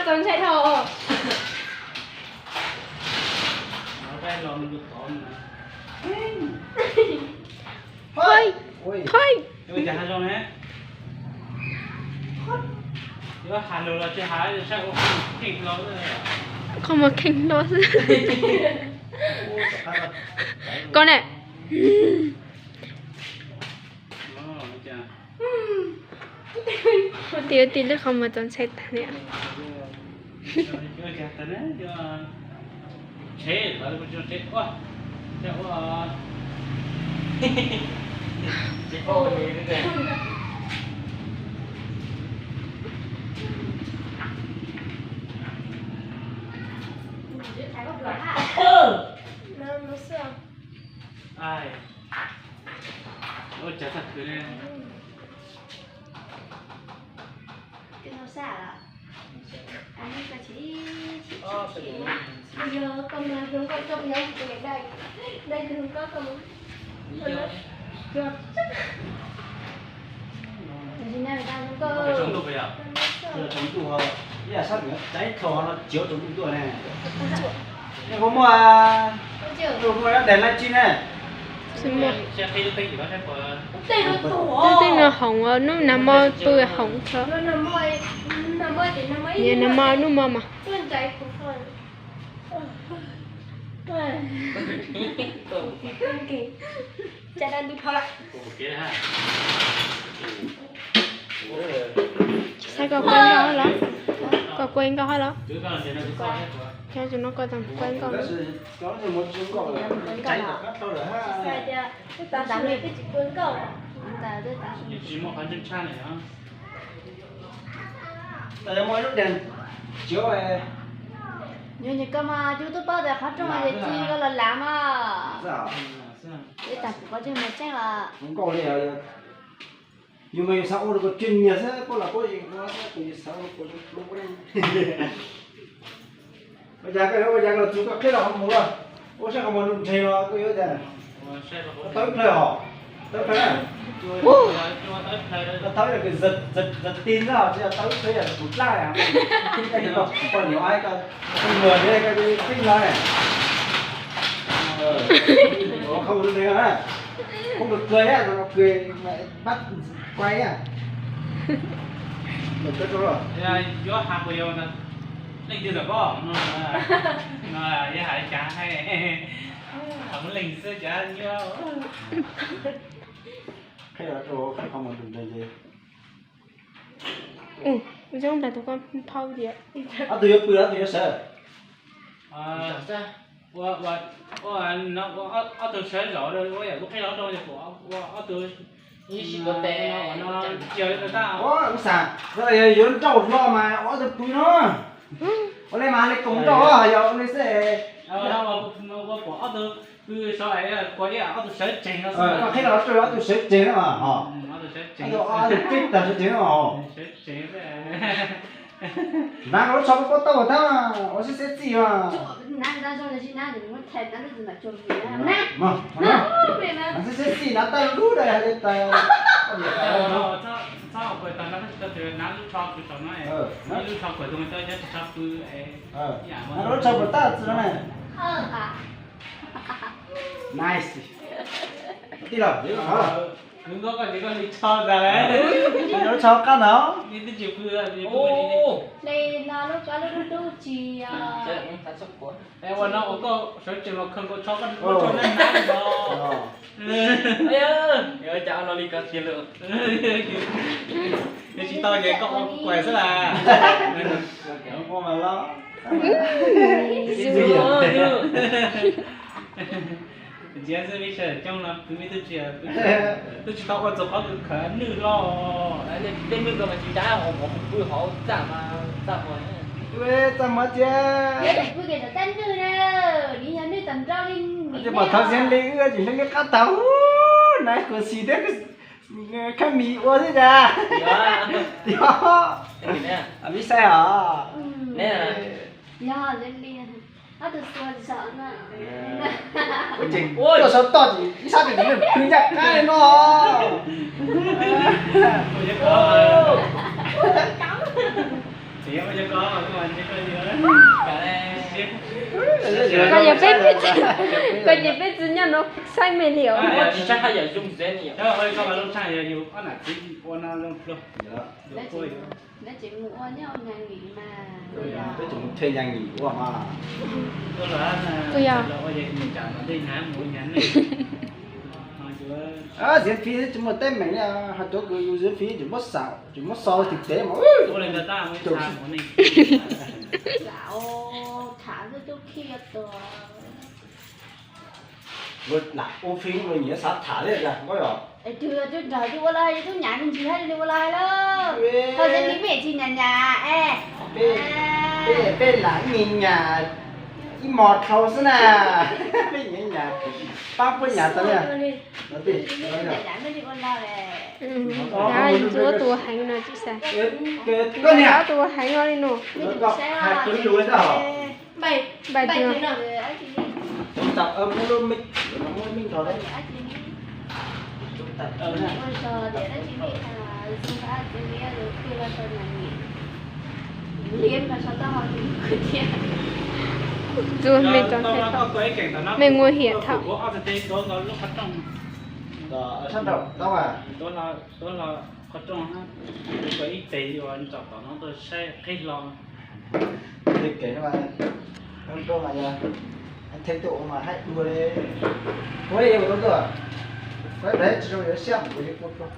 Txaus ntshai dhau. Hoi, hoi. Qhov muag kheej hlo xwb. Koj ne. Ua tib ua tib lub qhov muag txaus ntshai tag li. Ua cas txaj khwv ne. Tsaus ntuj, ib yam sab tim no tsaus ib txhia no tsis tsaus ntuj tuaj ne. Nej puas muaj, nej puas muaj daim live stream ne? Tej no hoom, nub nag hmo pw hoom tso. Nag hmo nub hmo mas. Tsis xav koj kuaj nkauj los? Koj kuaj nkauj hab los? Cov tus no koj tau kuaj nkauj los? Yog koj mas cub tub paub tias qhov rooj ces ci koj los lav mas. Ib tag kuv qhov tseeb mas tseeb os. Yus mas yus xav ua rau koj tswj nyias xwb, koj los koj yeej ua xwb, kuv yus xav ua rau koj lub ne. Ua cas koj yuav ua cas los txug koj qhib los qhov muag, ua saib qhov muag nrug nreg los koj yuav cas. Tau ib plhaw hos, tau ib plhaw na. Tau ib plhaw, tau ib plhaw zam ti na, tsis yog tau ib plhaw yam kuv dlab. Koj niam ua koj muag ne, koj qhib los. Khau nreg na, khau kawg kawg, pab kuaj. Yuav has puas yog leej twg ntawm koj no, yog has li cas, muaj leej xwb cas nyob. Qhib los rau qhov muag nreg nreg. Zoo tas tus koj phauj tias. Ob tug yuav pw, ob tug yuav sawv. Ua, ua, ua ob tug sawv zaum, ua yam kuv qhib los rau, ua ob tug. Ua, kuv xav yuav nrauj hlo mas ua ob tug pw no. Ua li mas li koom nrauj, yog ua li xwb. Ua pom ob tug pw saud, koj ib ob tug sawv tsees no. Koj qhib los rau ob tug sawv tsees na mas. Ob tug pib tag sawv tsees na mas. Hnav rau lub tsho pab tau thab, ua sib xeb txij os. Hnav sib xeb txij hnav tag lub dab. Hnav lub tsho pab tau txij no na. Nice. Tij laug, lub tsho ntag. Lub tsho qab no. Ua no ua koj sawv tsees los khaws nkaus tsho, koj tsho nab nab no. Cas no li ko tiag lawm. Yog tsis tau ces koj ua kuv kuais xwb las. Ntxiv xwb, peb sawv daws coob no, peb tub tsis, tub tsis tau ua txog qhov kws khawv nwj loj. Tej nwj ko mas tsis dab, pw hauv txaj mas txaj muag. Txaj muag tiag. Pom thov Xiav Lis wb tsis hleb li qab tag, nais kuv xis thiab khab mis ua xwb cas. Tiag, peb saib os. Ces tuaj saum toj ces ib sab tes nws pw ncaj qab li no. Koj yog peb, koj ces peb tsis nyob no saib me li os. Peb tseem mus thuê nhà nghỉ ua mas. Ua yog, ntxiv phim tsis muaj teeb meem li, ho cov kws yus ntxiv phim tsis muab xav, tsis muab so tim tev mas. Lam ua phim los nyiam xav tham thiab tiag koj yog. Twb nrog twb ua lawm, twb nyam me ntsis thiab li ua lawm. Thaum ntawd peb tsis nyam nyam es. Peb, peb lam ib me nyam ib hmos dhau xwb na. Peb nyam nyam, pab puab nyam tau na. Ntxuav tus heev no tsis xav. Koj niam, tus heev no li no. Hais tus lus xwb. Bài, bài trường. Ua zog tias dab tsi li, zoo dab tsi li, zoo khwb los rau nws. Liam mas sau tau ho nws khwb thiab. Zuag me rau thiab tau. Me nguav hiam thaum. Sab nraum tau mas. Tuav hlo qhov rooj, ib teg yuav ntsaum tom no tuaj saib qhib hlo. Tej kev no mas, rooj mas yog theej tuaj ua mas haib dua li. Ua li ua tau tuaj, kuv ib pliag tsis zoo yuav siab kuv li kuv tuaj.